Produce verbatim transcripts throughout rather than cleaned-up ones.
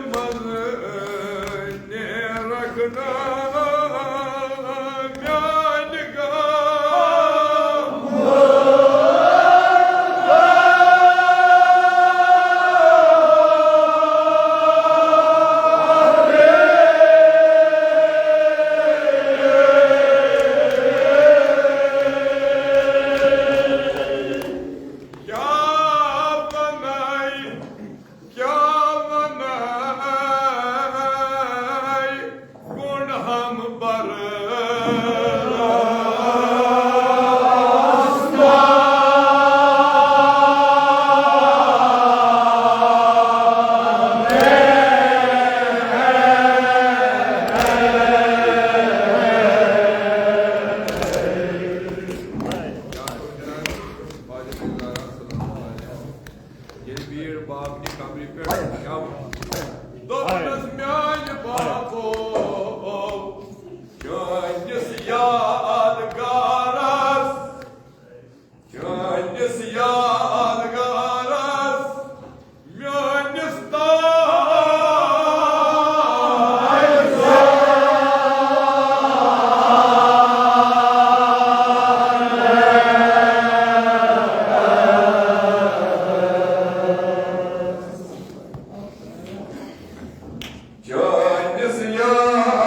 منٛز نیرکھ نہٕ میانہِ غم۔ کیٛاہ وَنَے، کیٛاہ وَنَے، گۄنہَم بَر۔ ییٚلہِ بیٖڑ باب نہِ قبرِ پٮ۪ٹھ گٮ۪و۔ دوٚپنَس، میٛانہِ بابو، چٲنِس یادگارَس، چٲنِس یادگارَس، میٛٲنِس تاج۔ چٲنِس یاد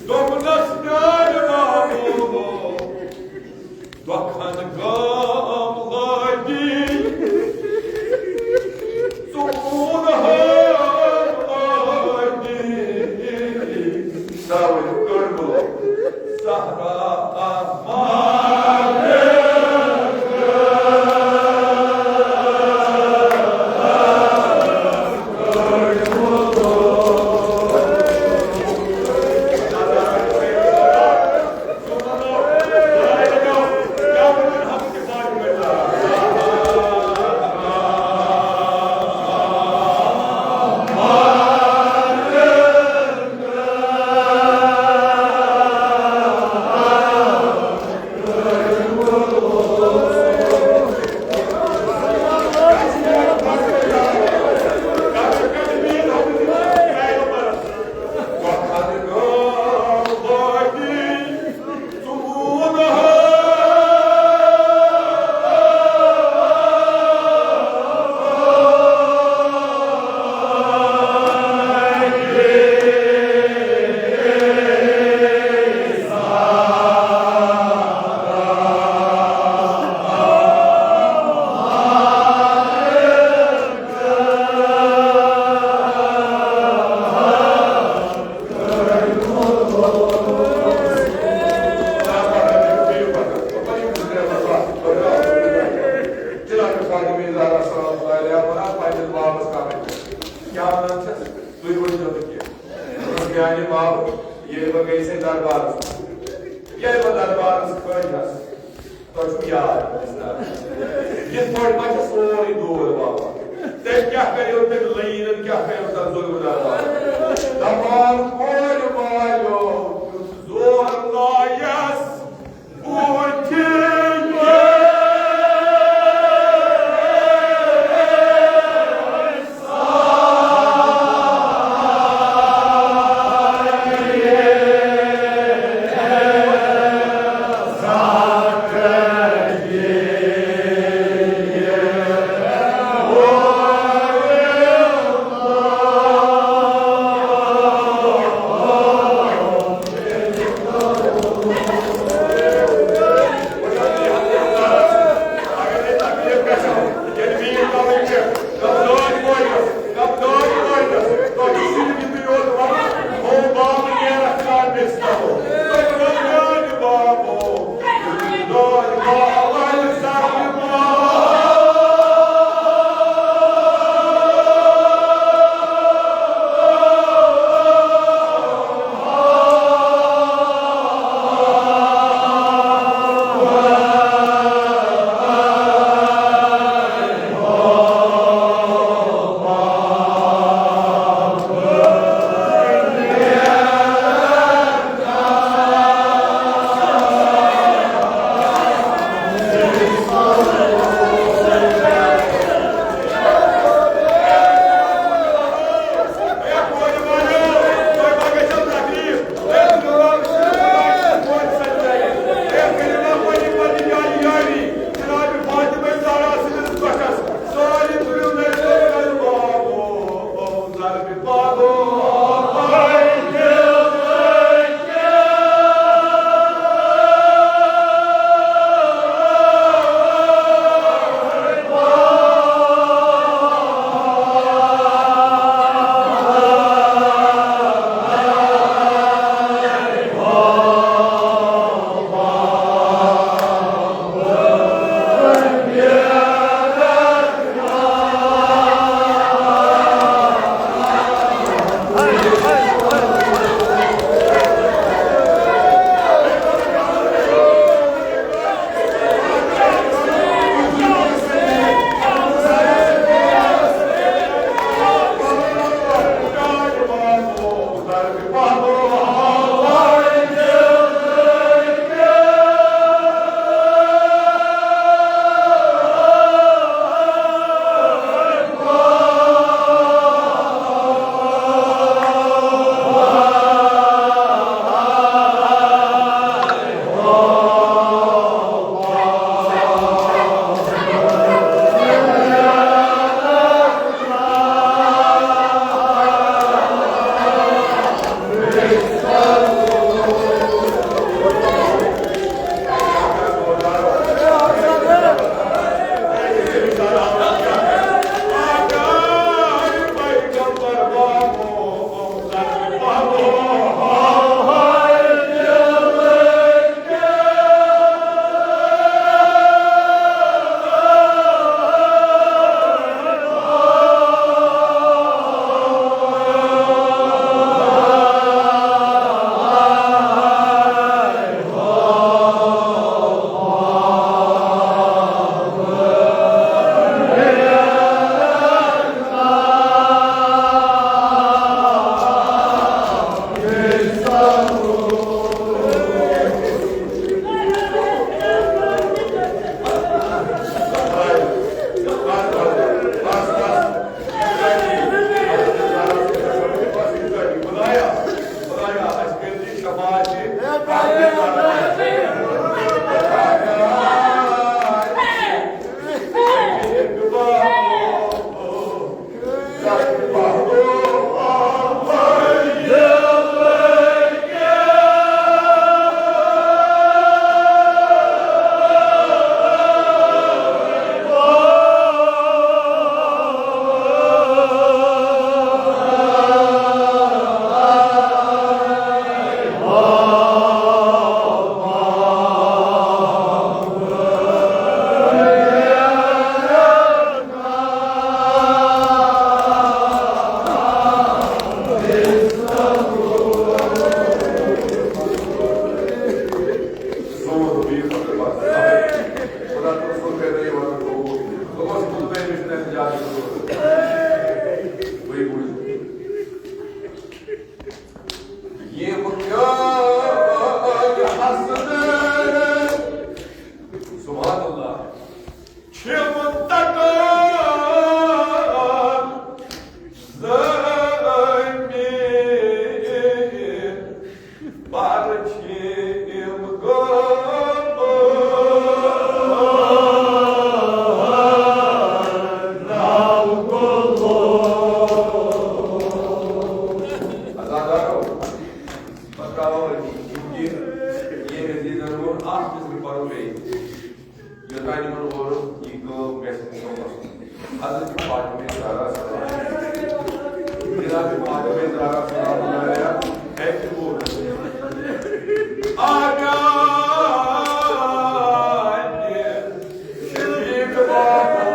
دوٚپنَس، میٛانہِ محبوٗبو، دۄکھن گام لٲگی، ژوٗنہٕ ہٲم لٲگی، ترٛٲوِتھ کٔنڈو صحرا آباد۔ جناب فاطمہ زہرا سلام اللہ علیہا ونان پننِس بابس کتھ۔ کیٛاہ ونان چھس؟ تُہۍ ؤنۍزیو نہٕ کینٛہہ۔ دوٚپُس، میانہِ بابہٕ، ییٚلہِ بہٕ گٔیَس دربارس منٛز، ییٚلہِ بہٕ دربارس کھٔتۍ ہس، تۄہہِ چھُو یاد، یِتھ پٲٹھۍ ما چھِ سورُے دوٗر واتان؟ تٔمۍ کیٛاہ کَریو تٔمۍ لعیٖنَن، کیٛاہ کَریو تَتھ ظُلمہٕ دار واتان؟ دَپان کورِ والیو دیُت زور لایَس بُتھِ۔ یِم کٲنۍ حسنہٕ، سبحان اللہ، چھِم تَتان زٲمِتۍ، پر چھِم گٲمٕتۍ ناو گُلو۔ عزادارو، پتہٕ ترٛاوو أتی، چوٗنٛکہِ ییٚمۍ عزیزن ووٚن، اکھ قٕسم پرو بیٚیہِ۔ یوٚتام یِمن ووٚنُکھ، یہِ کٲم گژھِ مُکمل۔ حضرت فاطمہ زہرا سلام، جناب فاطمہ زہرا سلام اللہ علیہا، ہیٚکہِ ووٚن۔ آ میانہِ شفیق بانو،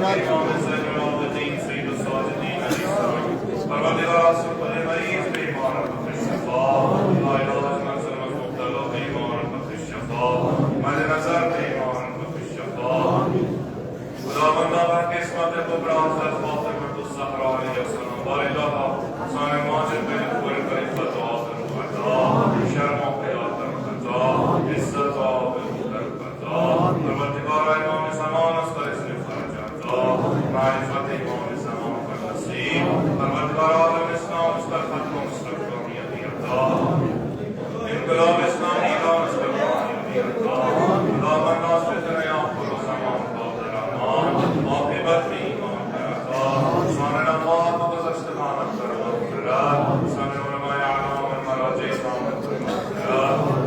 امام زین العابدین سید الساجدین علیہ السلام. پروردگار، اصل کل مریض بیمار بخش شفا. لاعلاج مرض مبتلا بیمار بخش شفا. مد نظر بیمار بخش شفا. خداوندا، بر قسمت کبری حضرت فاطمة الزهرا علیها السلام. باری تعالی، سانه ماجد بن کور خلیفت آخر خطا، شرم و حیات خطا، عزت آبرو خطا. پروردگار، امام زمان است بر اسم فرج عطا، معرفت امام زمان بر نصیب. پروردگار، عالم اسلام است بر ختم مستقبل. انقلاب اسلامی را مستقبل. خداوند، از فتنهٔ آخر زمان با در امان، عاقبت به ایمان در عطا. سانه نماز و گذشتگان در مغفرت، سانه علمای اعلام مراجع امام در مغفرت.